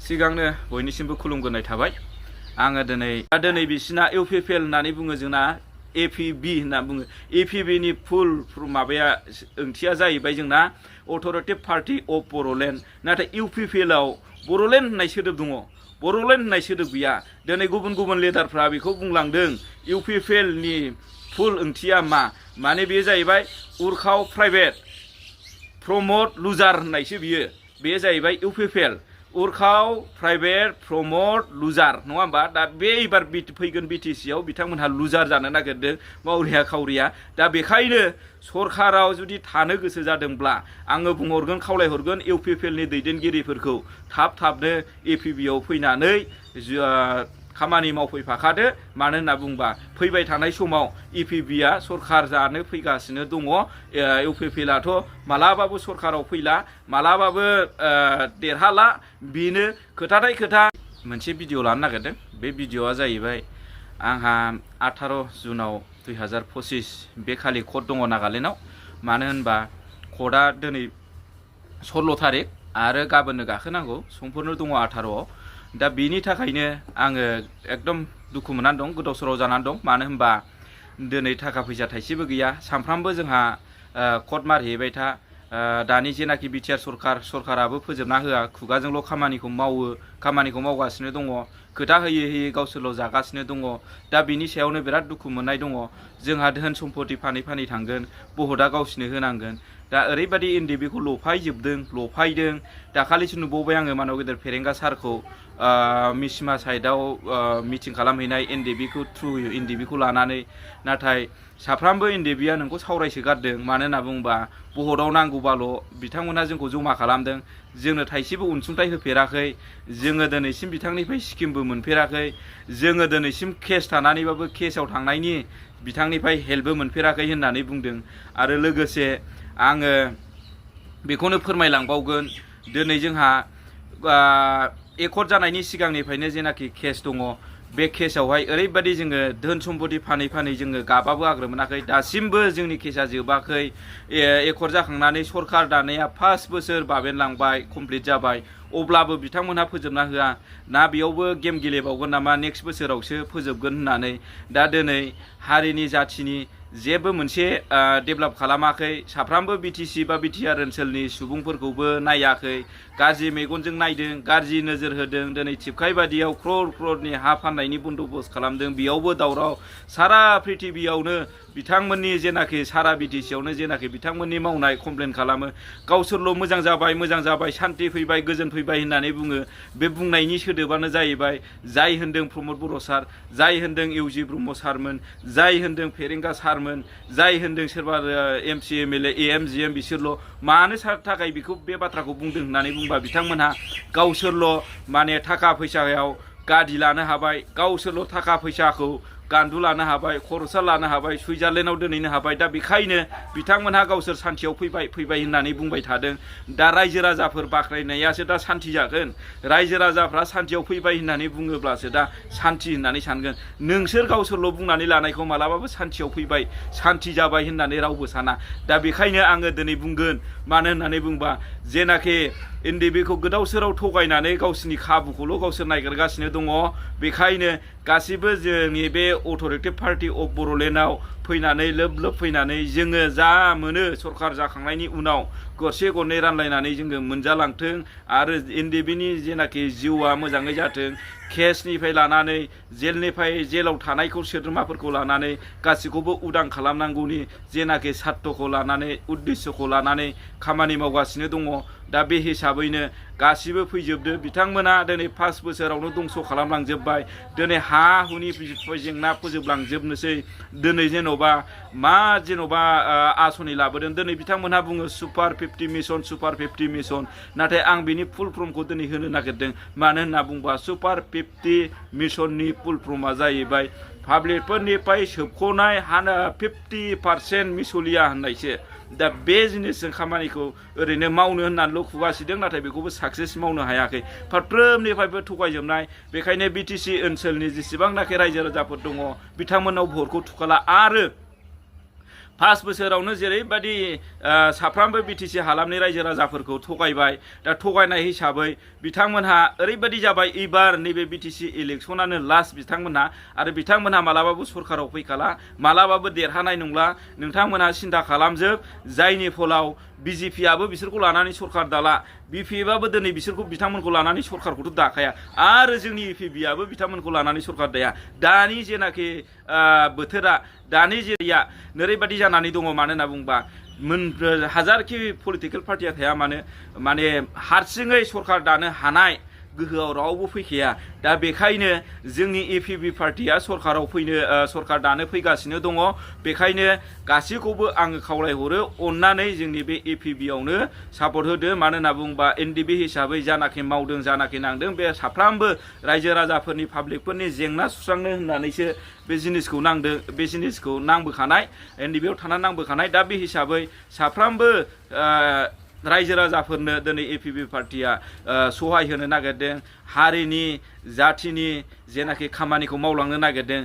सिगांनो बयनिसिमबो खुलुमगोरनाय थाबाय आङो दिनै बिसिना इउपिपिएल होननानै बुङो जोंना एपिबि होनना बुङो एपिबि नि फुल माबाया ओंथिया जाहैबाय जोंना अथ'रिटिभ पार्टी अफ बर'लेण्ड नाथाय इउपिपिएल आव बर'लेण्ड होननाय सोदोब दङ बर'लेण्ड होननाय सोदोब गैया दिनै गुबुन लिडारफ्रा बेखौ बुंलांदों इउपिपिएल नि फुल ओंथिया मा माने बेयो जाहैबाय उरखाव प्राइभेट प्रमोट लुजार होननायसो बे जाहैबाय इउपिपिएल उरखाव प्राइभेट प्रमोट लुजार नङा होमबा दा बे एबार फैगोन बिटिसि आव बिथांमोनहा लुजार जानो नागिरदों मावरिया खावरिया दा बेखायनो सरकाराव जुदि थानो गोसो जादोंब्ला आङो बुंहरगोन खावलायहरगोन इउपिपिएल नि दैदेनगिरिफोरखौ थाबनो एपिबि आव फैनानै खामानि मावफैफाखादो मानो होनना बुंबा फैबाय थानाय समाव इपिबि आ सरकार जानो फैगासिनो दङ इउपिपिएल आथ' मालाबाबो सरकाराव फैला मालाबाबो देरहाला बेनो खोथाथाय खोथा मोनसे भिडिअ लानो नागिरदों बे भिडिअआ जाहैबाय आंहा 18 जुनाव 2025 बे खालि कट दङ नागालेण्डआव मानो होनबा कटआ दिनै 16 थारिख आरो गाबोननो गाखोनांगौ समफोरनो दङ 18 आव दा बेनि थाखायनो आङो एकदम दुखु मोननानै दं गोदाव सोराव जानानै दं मानो होनबा दिनै थाखा फैसा थाइसेबो गैया सानफ्रामबो जोंहा कट मारिहैबाय था दानि जेनाखि बिटिआर सरकाराबो फोजोबना होआ खुगाजोंल' खामानिखौ मावगासिनो दङ खोथा होयै गावसोरल' जागासिनो दङ दा बिनि सायावनो बिराद दुखु मोननाय दङ जोंहा धोन सम्पति फानै थांगोन बहुतआ गावसिनो होनांगोन दा ओरैबायदि एनडिबिखौ लफायदों दाखालिसो नुबावबाय आङो मानव गेदेर फेरेंगा सारखौ मिसिमा साइडआव मिटिं खालामहैनाय एनडिबिखौ लानानै नाथाय साफ्रामबो एनडिबिया नोंखौ सावरायसोगारदों मानो होनना बुङोबा बहुतआव नांगौबाल' बिथांमोना जोंखौ जमा खालामदों जोंनो थाइसेबो अनसुंथाइ होफेराखै जोङो दिनैसिम बिथांनिफ्राय स्किमबो मोनफेराखै जोङो दिनैसिम केस थानानैबाबो केसआव थांनायनि बिथांनिफ्राय हेल्पबो मोनफेराखै होननानै बुंदों आरो लोगोसे आङो बेखौनो फोरमायलांबावगोन दिनै जोंहा एकर्ड जानायनि सिगांनिफ्रायनो जेनाखि केस दङ बे केसआवहाय ओरैबायदि जोङो धोन सम्पति फानै जोङो गाबाबो आग्रो मोनाखै दासिमबो जोंनि केसा जोबाखै एकर्ड जाखांनानै सरकार दानाया 5 बोसोर बाबेनलांबाय कमप्लिट जाबाय अब्लाबो बिथांमोनहा फोजोबना होआ ना बेयावबो गेम गेलेबावगोन नामा नेक्स्ट बोसोरावसो फोजोबगोन होननानै दा दिनै हारिनि जाथिनि जेबो मोनसे डेभेलप खालामाखै साफ्रामबो बिटिसि बा बिटिआर ओनसोलनि सुबुंफोरखौबो नायाखै गाज्रि मेगनजों नायदों गाज्रि नोजोर होदों दिनै थिपकाइ बादियाव क्र'रनि हा फाननायनि बन्दोबस्त खालामदों बेयावबो दावराव सारा पृथिबियावनो बिथांमोननि जेनाखि सारा बिटिसियावनो जेनाखि बिथांमोननि मावनाय कमप्लेन खालामो गावसोरल' मोजां जाबाय सान्थि फैबाय गोजोन फैबाय होननानै बुङो बे बुंनायनि सोदोबानो जाहैबाय जाय होनदों प्रमद बर' सार जाय होनदों इउजि ब्रह्म सारमोन जाय होनदों फेरेंगा सारमोन जाय होनदों सोरबा एमसि एमएलए एएमजिएम बिसोरल' मानो थाखाय बेखौ बे बाथ्राखौ बुंदों होननानै बुंबा बिथांमोनहा गावसोरल' माने थाखा फैसायाव गारि लानो हाबाय गावसोरल' थाखा फैसाखौ गान्दु लानो हाबाय खरसा लानो हाबाय सुइजारलेण्डआव दोनहैनो हाबाय दा बेखायनो बिथांमोनहा गावसोर सान्थियाव फैबाय होननानै बुंबाय थादों दा रायजो राजाफोर बाख्नायनायासो दा सान्थि जागोन रायजो राजाफ्रा सान्थियाव फैबाय होननानै बुङोब्लासो दा सान्थि होननानै सानगोन नोंसोर गावसोरल' बुंनानै लानायखौ मालाबाबो सान्थियाव फैबाय सान्थि जाबाय होननानै रावबो साना दा बेखायनो आङो दिनै बुंगोन मानो होननानै बुंबा जेनाखि एनडिबिखौ गोदाव सोराव थगायनानै गावसिनि खाबुखौल' गावसोर नागिरगासिनो दङ बेखायनो गासिबो जोंनि बे अथ'रिटिभ पार्टी अफ बर'लेण्डआव फैनानै लोब फैनानै जोङो जा मोनो सरकार जाखांनायनि उनाव गरसे गरनै रानलायनानै जोङो मोनजालांथों आरो एनडिबिनि जेनाखि जिउआ मोजाङै जाथों केसनिफ्राय लानानै जेलाव थानायखौ सोद्रोमाफोरखौ लानानै गासैखौबो उदां खालामनांगौनि जेनाखि सार्थखौ लानानै उद्देश्यखौ लानानै खामानि मावगासिनो दङ दा बे हिसाबैनो गासिबो फैजोबदो बिथांमोना दिनै 5 बोसोरावनो दंस' खालामलांजोबबाय दिनै हा हुनि जेंना फोजोबलांजोबनोसै दिनै जेन'बा आसनि लाबोदों दिनै बिथांमोनहा बुङो सुपार 50 मिशन नाथाय आं बिनि फुल फर्मखौ दिनै होनो नागिरदों मानो होनना बुंबा सुपार 50 मिशननि फुल फर्मा जाहैबाय पाब्लिकफोरनिफ्राय सोबख'नाय 50% मिसलिया होननायसो दा बे जिनिसजों खामानिखौ ओरैनो मावनो होननानैल' खुगासिदों नाथाय बेखौबो साक्सेस मावनो हायाखै फारफ्रोमनिफ्रायबो थगायजोबनाय बेखायनो बिटिसि ओनसोलनि जेसेबांनाखि रायजो राजाफोर दङ बिथांमोनाव भटखौ थुखाला आरो 5 बोसोरावनो जेरैबायदि साफ्रामबो बिटिसि हालामनि रायजो राजाफोरखौ थगायबाय दा थगायनाय हिसाबै बिथांमोनहा ओरैबायदि जाबाय एबार नैबे बिटिसि इलेक्सनानो लास्ट बिथांमोनहा आरो बिथांमोनहा मालाबाबो सरकाराव फैखाला मालाबाबो देरहानाय नंला नोंथांमोनहा सिन्था खालामजोब जायनि फलाव बिजेपिआबो बिसोरखौ लानानै सरकार दाला बिपिएफआबो दिनै बिसोरखौ बिथांमोनखौ लानानै सरकारखौथ' दाखाया आरो जोंनि इपिबिआबो बिथांमोनखौ लानानै सरकार दाया दानि जेनाखि बोथोरा दानि जेया ओरैबायदि जानानै दङ मानो होनना बुंबा हाजारखि पलिटिकेल पार्टिया थाया मानो माने हारसिङै सरकार दानो हानाय गोहोआव रावबो फैखाया दा बेखायनो जोंनि एपिबि पार्टिया सरकाराव फैनो सरकार दानो फैगासिनो दङ बेखायनो गासैखौबो आङो खावलायहरो अननानै जोंनि बे एपिबिआवनो सापर्ट होदो मानो होनना बुंबा एनडिबि हिसाबै जानाखि मावदों जानाखि नांदों बे साफ्रामबो रायजो राजाफोरनि पाब्लिकफोरनि जेंना सुस्रांनो होननानैसो बे जिनिसखौ नांदों बे जिनिसखौ नांबोखानाय एनडिबिआव थानानै नांबोखानाय दा बे हिसाबै साफ्रामबो रायजो राजाफोरनो दिनै एपिबि पार्टिया सहाय होनो नागिरदों हारिनि जाथिनि जेनाखि खामानिखौ मावलांनो नागिरदों